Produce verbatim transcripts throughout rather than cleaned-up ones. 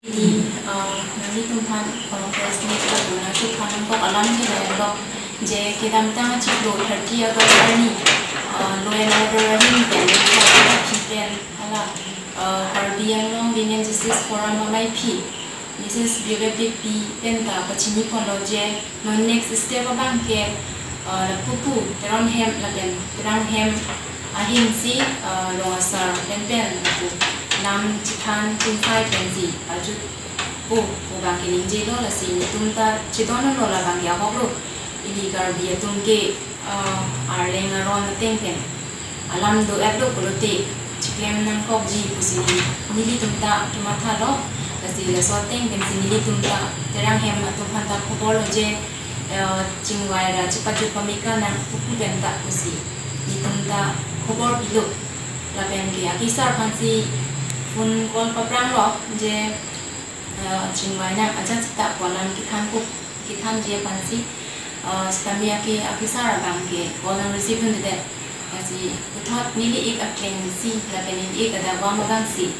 Di, uh, nanglitumphan, uh, press meet lo, nangchephan nangkok alam ke lahenlo, je kedamtang achiklo thirty August arni, uh, law and order ahin pen, pen hala, uh, Karbi Anglong Women Justice Forum amaiphi, Mrs Violet Beypi pen ta pachini ponlo je, non next step abang ke, uh, lapupu Teron hem lapen Terang hem ahin si, uh, long asar pen pen lapu lam chethan chingsai pensi pajutpo pu abang ke ningjelo, lasi netum ta chedon lo, labang ke ahok lo. Ili Karbi atum ke, uh, arleng aron ateng pen alam do-et lo pulote chiklem nangkokji pusi nelitum ta kemathalo. Lasi laso ateng pensi nelitum ta Terang hem atum aphan ta khobor lo je, eh, chingvai ra chepajut pame kal nang pupu pen ta pusi nelitum ta khobor pilo. Lapen ke akesar aphansi phone call paprang lo je, eh, chingvai nang ajat seta pu alam kethan pu kethanji aphansi, eh, sitame ake akesar abang ke call nang receive dundedet. Lasi puthot neli ik akleng si lapen neli ik adavang abang si,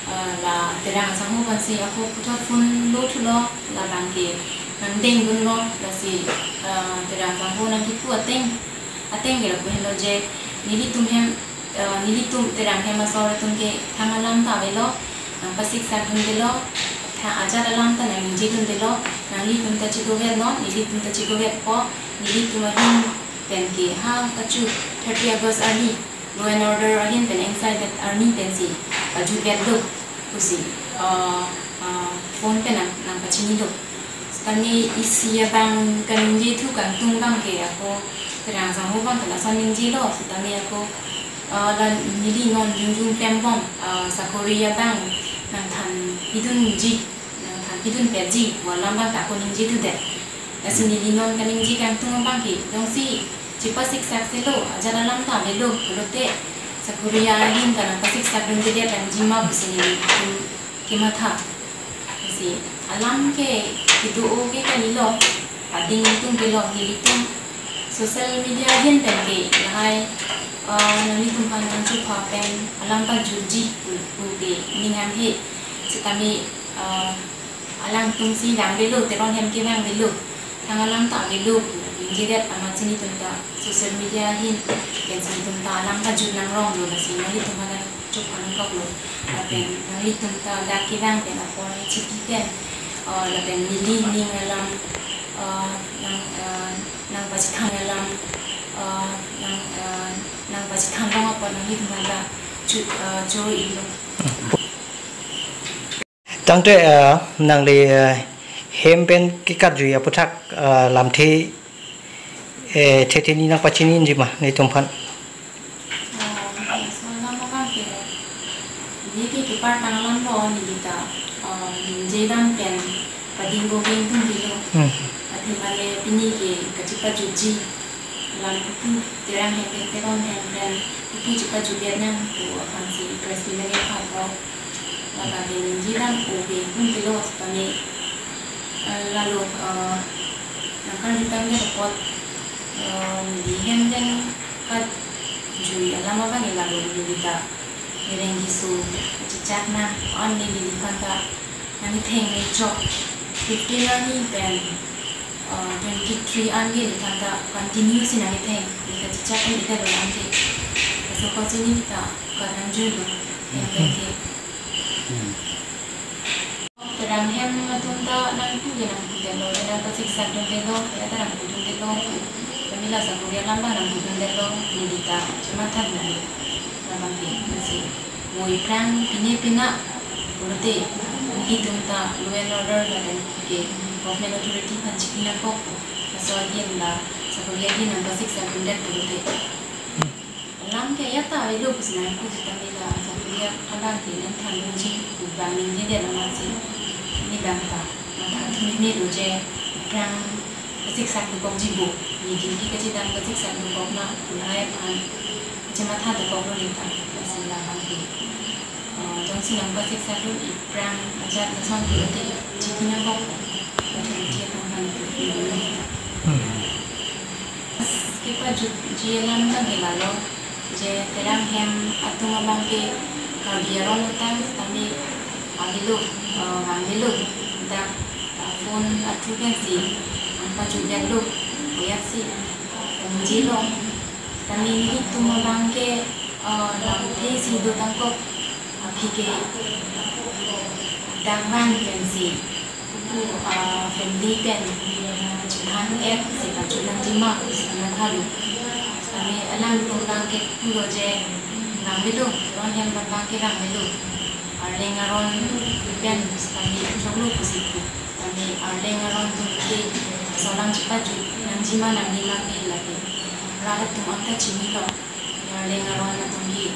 eh, la Terang asangho aphansi ako puthot phone lo thulo, labang ke nangdeng dunlo, lasi, eh, Terang asangho nangkipu ateng, ateng ke lapu henlo je, nelitum hem, eh, nelitum Terang hem asor atum ke thang alam ta avelo, nangpasiksak dundelo, thang ajat alam ta nangningje dundelo, nanglitum ta chedover non, nelitum ta chedoverpo, nelitum ahin pen ke ha kachu thirty August arni law and order ahin pen engsaidet arni pensi pajutvetlo pusi, ah, ah, phone pen nang, nangpachinilo. Sitame isi abang kaningje thu kangtung abang ke ako Terang asangho abang ke lason ningjelo, sitame ako, ah, la neli non jongjong klembom, ah, sakori abang nangthan pidunji, nangthan pidun petji pu alam abang ta ako ningje thudet. Lasi neli non kaningje kangtung abang ke, jongsi chepasiksak selo, ajat alam ta avelo pulote, sakori ahin ta nangpasiksak dundedet nangji ma pusi nelitum kematha. Lasi alam ke kedo-o ke kalilo, ading tung kelo, nelitum social media ahin pen ke lahai, eh, nanglitum aphan nangchepha pen alam pajutji pu, pu ke ning hanghe, sitame, eh, alangtum si vangvelo, Teron hem ke vangvelo, thang alam ta avelo pu ningjedet amatsi nelitum ta social media ahin pensi nelitum ta alam pajut nangronglo, lasi nanglitum aphan nangchephan nangkoklo. Lapen nanglitum ta dak kevang pen apor chipi pen, eh, lapen neli ning alam, eh, nang, eh, nangpachethan alam, eh, nang, eh, nangpachethan long apot nanglitum aphan ta chu, eh, choro-ilo. Tangte, eh, nangli, eh, hem pen kekarjui aputhak, eh, lamthe, eh, thethe ni nangpachininji ma nelitum aphan? Oh, laso alam abang ke, neli ke kepar tang alam lo, neli ta, eh, ningje dam pen pading bogeng tum bilo. Hmm. Athema le pini ke kachepajutji alam pupu Terang hem pen, Teron hem pen pupu chepajutdet nang pu aphansi press meet nangkepha lo. Labang ke ningje dam-o ke tum kelo sitame, eh, lalo, eh, nangkarju tangdet apot, eh, neli hem pen kajui alam abang ke lalo neli ta nereng keso kachechak nang, an neli neliphan ta nangketheng me chok. Fifteen arni pen, uh, twenty-three an ke neliphan ta continue si nangketheng, ne kachechak ne kalo nang ke. Laso apotsi neli ta kanangjuilo, hem pen ke. Hmm. Terang hem atum ta nangpu ke nangpudetlo, nangpasiksak dundetlo, ya ta nangpudundetlo. Kami la sakori alam abang nangpudundetlo, neli ta chematha dunlo. Labang ke, lasi mo iphrang pine pina pulote, nelitum ta law and order lapen ke government authority aphan chipi nangkok, laso ahin la sakori ahin nangpasiksak dundet pulote. Alam ke ya ta avelo pusi nangpu sitame la sakori abang ke nangthan dunji pu abang ningjedet amatsi neli abang ta matha thumeme lo je iphrang kasiksak dokokji bo, ne duty kachedam kasiksak dokok ma pu lahai aphan kachematha dokoklo neta, lasi labang ke, eh, jongsi nangpasiksak dun iphrang ajat lason pulote chipi nangkok, authority atum aphan pu neli ta. Hmm. Kepajutji alam abang ke lalo, je Terang hem atum abang ke Karbi arong ta, tame Vangvelo, uh, vangvelo. Dak, uh, phone athu pensi, ang pajutdetlo, koyaksi, ang jilo. Kami nelitum abang ke, uh, lamthe si dotangkok, aphi ke, dak van pensi, uh, family pen, chethan-et si pajut nangjima, si nangthalo. Kami alangtum abang ke pulo je, vangvelo, ron hem abang ke vangvelo. Arleng aron pen kami choklo pusi pu. Kami arleng aron atum ke asolam chepajut nangjima nangjima ke lake. Rat atum anta chinilo. Arleng aron atum ke